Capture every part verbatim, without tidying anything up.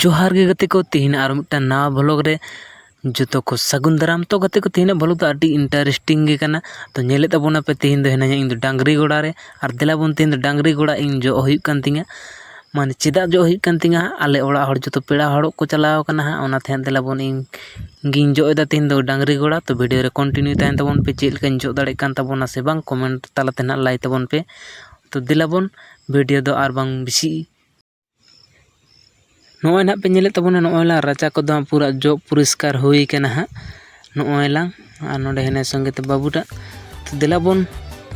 ᱡᱚᱦᱟᱨ ᱜᱮ ᱜᱟᱛᱮ ᱠᱚ, ᱛᱮᱦᱮᱧ ᱟᱨ ᱢᱤᱫᱴᱟᱝ ᱱᱟᱣᱟ vlog ᱨᱮ ᱡᱚᱛᱚ ᱠᱚ ᱥᱟᱹᱜᱩᱱ ᱫᱟᱨᱟᱢ᱾ ᱛᱚ ᱜᱟᱛᱮ ᱠᱚ, ᱛᱮᱦᱮᱧᱟᱜ vlog ᱫᱚ ᱟᱹᱰᱤ interesting ᱜᱮ ᱠᱟᱱᱟ᱾ ᱛᱚ ᱧᱮᱞᱮᱫ ᱛᱟᱵᱚᱱᱟᱯᱮ, ᱛᱮᱦᱮᱧ ᱫᱚ ᱦᱤᱱᱟᱹᱧᱟ ᱤᱧ ᱫᱚ ᱰᱟᱝᱨᱤ ᱜᱚᱲᱟ ᱨᱮ᱾ ᱟᱨ ᱫᱮᱞᱟ ᱵᱚᱱ, ᱛᱮᱦᱮᱧ ᱫᱚ ᱰᱟᱝᱨᱤ ᱜᱚᱲᱟ ᱤᱧ ᱡᱚᱜ ᱦᱩᱭᱩᱜ ᱠᱟᱱ ᱛᱤᱧᱟᱹ᱾ ᱢᱟᱱᱮ ᱪᱮᱫᱟᱜ ᱡᱚᱜ ᱦᱩᱭᱩᱜ ᱠᱟᱱ ᱛᱤᱧᱟᱹ ᱦᱟᱸᱜ, ᱟᱞᱮ ᱚᱲᱟᱜ ᱦᱚᱲ ᱡᱚᱛᱚ ᱯᱮᱲᱟ ᱦᱚᱲᱚᱜ ᱠᱚ ᱪᱟᱞᱟᱣ ᱠᱟᱱᱟ ᱦᱟᱸᱜ, ᱚᱱᱟᱛᱮ ᱦᱟᱸᱜ ᱫᱮᱞᱟ ᱵᱚᱱ ᱤᱧ ᱜᱤᱧ ᱡᱚᱜ ᱮᱫᱟ ᱛᱮᱦᱮᱧ ᱫᱚ ᱰᱟᱝᱨᱤ ᱜᱚᱲᱟ᱾ ᱛᱚ video ᱨᱮ continue ᱛᱟᱦᱮᱱ ᱛᱟᱵᱚᱱ ᱯᱮ, ᱪᱮᱫ ᱞᱮᱠᱟᱧ ᱡᱚᱜ ᱫᱟᱲᱮᱭᱟᱜ ᱠᱟᱱ ᱛᱟᱵᱚᱱᱟ ᱥᱮ ᱵᱟᱝ, comment ᱛᱟᱞᱟ ᱛᱮ ᱱᱟᱦᱟᱜ ᱞᱟᱹᱭ ᱛᱟᱵᱚᱱ ᱯᱮ᱾ ᱛᱚ ᱫᱮᱞᱟ ᱵᱚᱱ, video ᱫᱚ ᱟᱨ ᱵᱟᱝ ᱵᱮᱥᱤ ᱱᱚᱜᱼᱚᱭ ᱱᱟᱦᱟᱜ ᱯᱮ ᱧᱮᱞᱮᱫ ᱛᱟᱵᱚᱱᱟ, ᱱᱚᱜᱼᱚᱭ ᱞᱟᱝ ᱨᱟᱪᱟ ᱠᱚᱫᱚ ᱦᱟᱸᱜ ᱯᱩᱨᱟᱹ ᱡᱚᱜ ᱯᱚᱨᱤᱥᱠᱟᱨ ᱦᱩᱭ ᱠᱟᱱᱟ ᱦᱟᱸᱜ᱾ ᱱᱚᱜᱼᱚᱭ ᱞᱟᱝ, ᱟᱨ ᱱᱚᱰᱮ ᱦᱮᱱᱟᱭ ᱥᱚᱸᱜᱮ ᱛᱮ ᱵᱟᱹᱵᱩᱴᱟᱜ᱾ ᱛᱚ ᱫᱮᱞᱟ ᱵᱚᱱ,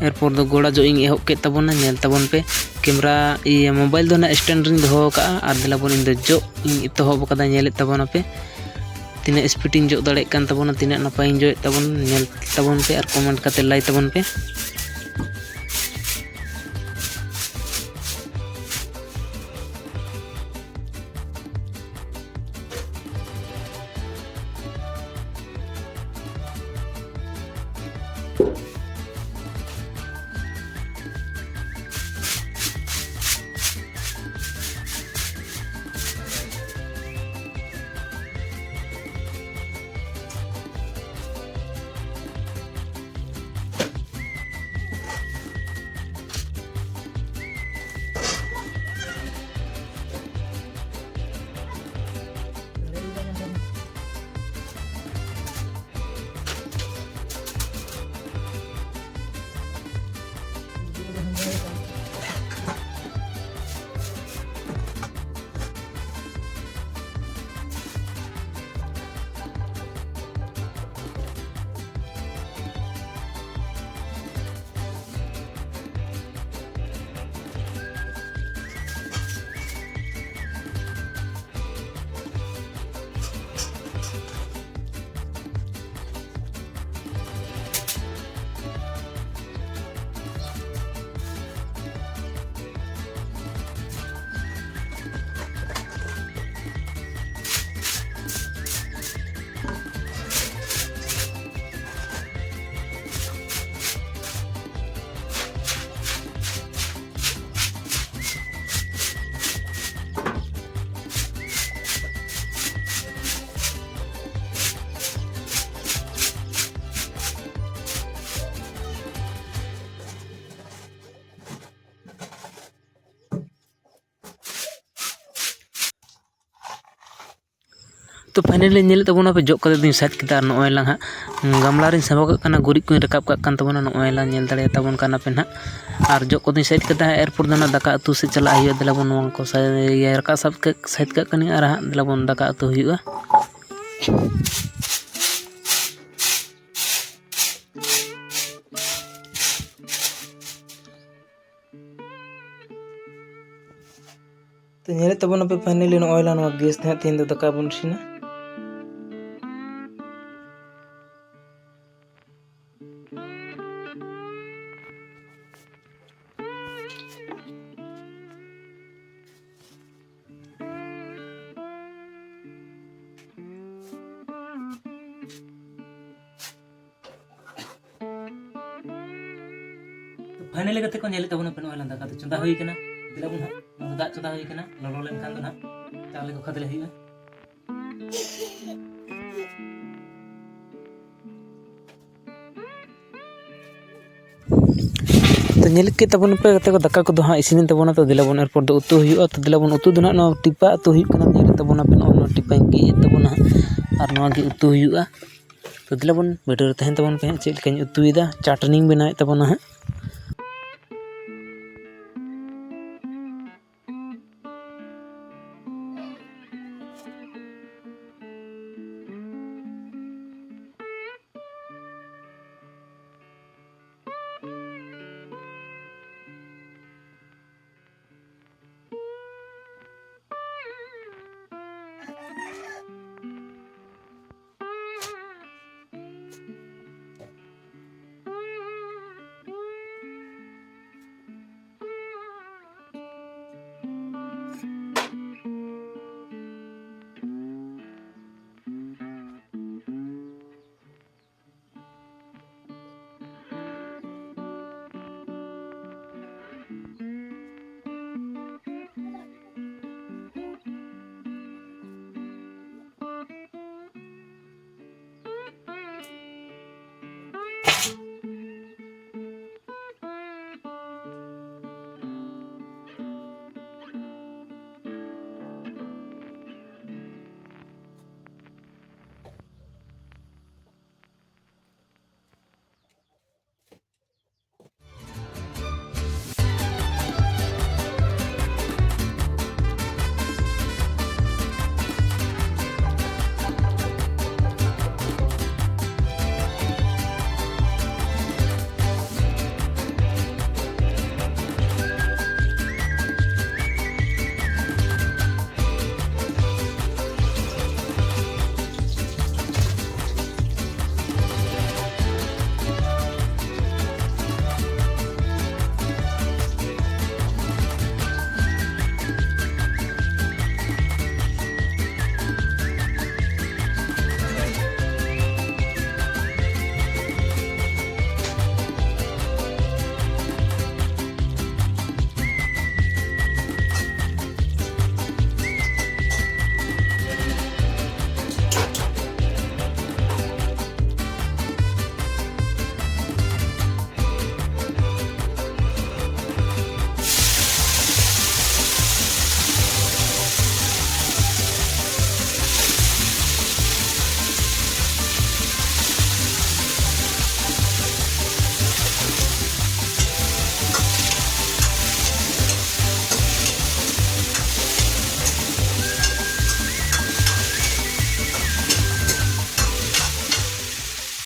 ᱮᱨᱯᱚᱨ ᱫᱚ ᱜᱚᱲᱟ ᱡᱚᱜ ᱤᱧ ᱮᱦᱚᱵ ᱠᱮᱫ ᱛᱟᱵᱚᱱᱟ, ᱧᱮᱞ ᱛᱟᱵᱚᱱ ᱯᱮ᱾ camera, ᱤᱭᱟᱹ, mobile ᱫᱚ ᱱᱟᱦᱟᱜ stand ᱨᱤᱧ ᱫᱚᱦᱚ ᱟᱠᱟᱫᱼᱟ, ᱟᱨ ᱫᱮᱞᱟ ᱵᱚᱱ, ᱤᱧ ᱫᱚ ᱡᱚᱜ ᱤᱧ ᱮᱛᱚᱦᱚᱵ ᱟᱠᱟᱫᱟ᱾ ᱧᱮᱞᱮᱫ ᱛᱟᱵᱚᱱᱟᱯᱮ ᱛᱤᱱᱟᱹᱜ speed ᱤᱧ ᱡᱚᱜ ᱫᱟᱲᱮᱭᱟᱜ ᱠᱟᱱ ᱛᱟᱵᱚᱱᱟ, ᱛᱤᱱᱟᱹᱜ ᱱᱟᱯᱟᱭ ᱤᱧ ᱡᱚᱜᱮᱫ ᱛᱟᱵᱚᱱ, ᱧᱮᱞ ᱛᱟᱵᱚᱱ ᱯᱮ ᱟᱨ comment ᱠᱟᱛᱮ ᱞᱟᱹᱭ ᱛᱟᱵᱚᱱ ᱯᱮ᱾ ᱛᱚ finally ᱧᱮᱞᱮᱫ ᱛᱟᱵᱚᱱᱟ ᱯᱮ, ᱡᱚᱜ ᱠᱟᱛᱮ ᱫᱚᱧ ᱥᱟᱡ ᱠᱮᱫᱟ᱾ ᱟᱨ ᱱᱚᱜᱼᱚᱭ ᱞᱟᱝ ᱦᱟᱸᱜ ᱜᱟᱢᱞᱟ ᱨᱤᱧ ᱥᱟᱵᱟ ᱠᱟᱜ ᱠᱟᱱᱟ, ᱜᱩᱨᱤᱡ ᱠᱚᱧ ᱨᱟᱠᱟᱵ ᱠᱟᱜ ᱠᱟᱱ ᱛᱟᱵᱚᱱᱟ᱾ ᱱᱚᱜᱼᱚᱭ ᱞᱟᱝ ᱧᱮᱞ ᱫᱟᱲᱮᱭᱟᱛᱟᱵᱚᱱ ᱠᱟᱱᱟ ᱯᱮ ᱱᱟᱦᱟᱜ᱾ ᱟᱨ ᱡᱚᱜ ᱠᱚᱫᱚᱧ ᱥᱟᱡ ᱠᱮᱫᱟ ᱦᱟᱸᱜ, ᱮᱨᱯᱚᱨ ᱫᱚ ᱱᱟᱦᱟᱜ ᱫᱟᱠᱟ ᱩᱛᱩ ᱥᱮᱫ ᱪᱟᱞᱟᱜ ᱦᱩᱭᱩᱜᱼᱟ᱾ ᱫᱮᱞᱟ ᱵᱚᱱ ᱱᱚᱣᱟ ᱠᱚ ᱥᱟ-, ᱤᱭᱟᱹ ᱨᱟᱠᱟᱵ ᱥᱟᱵ ᱠᱟᱜ, ᱥᱟᱡ ᱠᱟᱜ ᱠᱟᱹᱱᱟᱹᱧ ᱟᱨ ᱦᱟᱸᱜ ᱫᱮᱞᱟ ᱵᱚᱱ ᱫᱟᱠᱟ ᱩᱛᱩ ᱦᱩᱭᱩᱜᱼᱟ᱾ ᱛᱚ ᱧᱮᱞᱮᱫ ᱛᱟᱵᱚᱱᱟᱯᱮ finally ᱱᱚᱜᱼᱚᱭ ᱞᱟᱝ ᱱᱚᱣᱟ gas ᱛᱮ ᱦᱟᱸᱜ ᱛᱮᱦᱮᱧ ᱫᱚ ᱫᱟᱠᱟ ᱵᱚᱱ ᱤᱥᱤᱱᱟ᱾ ᱛᱚ finally ᱜᱟᱛᱮ ᱠᱚ ᱧᱮᱞᱮᱫ ᱛᱟᱵᱚᱱᱟ ᱯᱮ, ᱱᱚᱜᱼᱚᱭ ᱞᱟᱝ ᱫᱟᱠᱟ ᱫᱚ ᱪᱚᱸᱫᱟ ᱦᱩᱭ ᱠᱟᱱᱟ᱾ ᱫᱮᱞᱟ ᱵᱚᱱ ᱦᱟᱸᱜ, ᱱᱚᱣᱟ ᱫᱚ ᱫᱟᱜ ᱪᱚᱸᱫᱟ ᱦᱩᱭ ᱠᱟᱱᱟ, ᱞᱚᱞᱚ ᱞᱮᱱᱠᱷᱟᱱ ᱫᱚ ᱱᱟᱦᱟᱜ ᱪᱟᱣᱞᱮ ᱠᱚ ᱠᱷᱟᱫᱽᱞᱮ ᱦᱩᱭᱩᱜᱼᱟ᱾ ᱛᱚ ᱧᱮᱞ ᱠᱮᱫ ᱛᱟᱵᱚᱱ ᱯᱮ ᱜᱟᱛᱮ ᱠᱚ, ᱫᱟᱠᱟ ᱠᱚᱫᱚ ᱦᱟᱸᱜ ᱤᱥᱤᱱᱮᱱ ᱛᱟᱵᱚᱱᱟ᱾ ᱛᱚ ᱫᱮᱞᱟ ᱵᱚᱱ ᱮᱨᱯᱚᱨ ᱫᱚ ᱩᱛᱩ ᱦᱩᱭᱩᱜᱼᱟ᱾ ᱛᱚ ᱫᱮᱞᱟ ᱵᱚᱱ ᱩᱛᱩ ᱫᱚ ᱱᱟᱦᱟᱜ ᱱᱚᱣᱟ ᱴᱤᱯᱟ ᱩᱛᱩ ᱦᱩᱭᱩᱜ ᱠᱟᱱᱟ᱾ ᱧᱮᱞᱮᱫ ᱛᱟᱵᱚᱱᱟ ᱯᱮ ᱱᱚᱜᱼᱚᱭ ᱱᱚᱣᱟ ᱴᱤᱯᱟᱧ ᱜᱮᱫ ᱮᱫ ᱛᱟᱵᱚᱱᱟ ᱦᱟᱸᱜ, ᱟᱨ ᱱᱚᱣᱟ ᱜᱮ ᱩᱛᱩ ᱦᱩᱭᱩᱜᱼᱟ᱾ ᱛᱚ ᱫᱮᱞᱟ ᱵᱚᱱ video ᱨᱮ ᱛᱟᱦᱮᱱ ᱛᱟᱵᱚᱱ ᱯᱮ ᱦᱟᱸᱜ, ᱪᱮᱫ ᱞᱮᱠᱟᱧ ᱩᱛᱩᱭᱮᱫᱟ, ᱪᱟᱴᱱᱤᱧ ᱵᱮᱱᱟᱣᱮᱫ ᱛᱟᱵᱚᱱᱟ ᱦᱟᱸᱜ᱾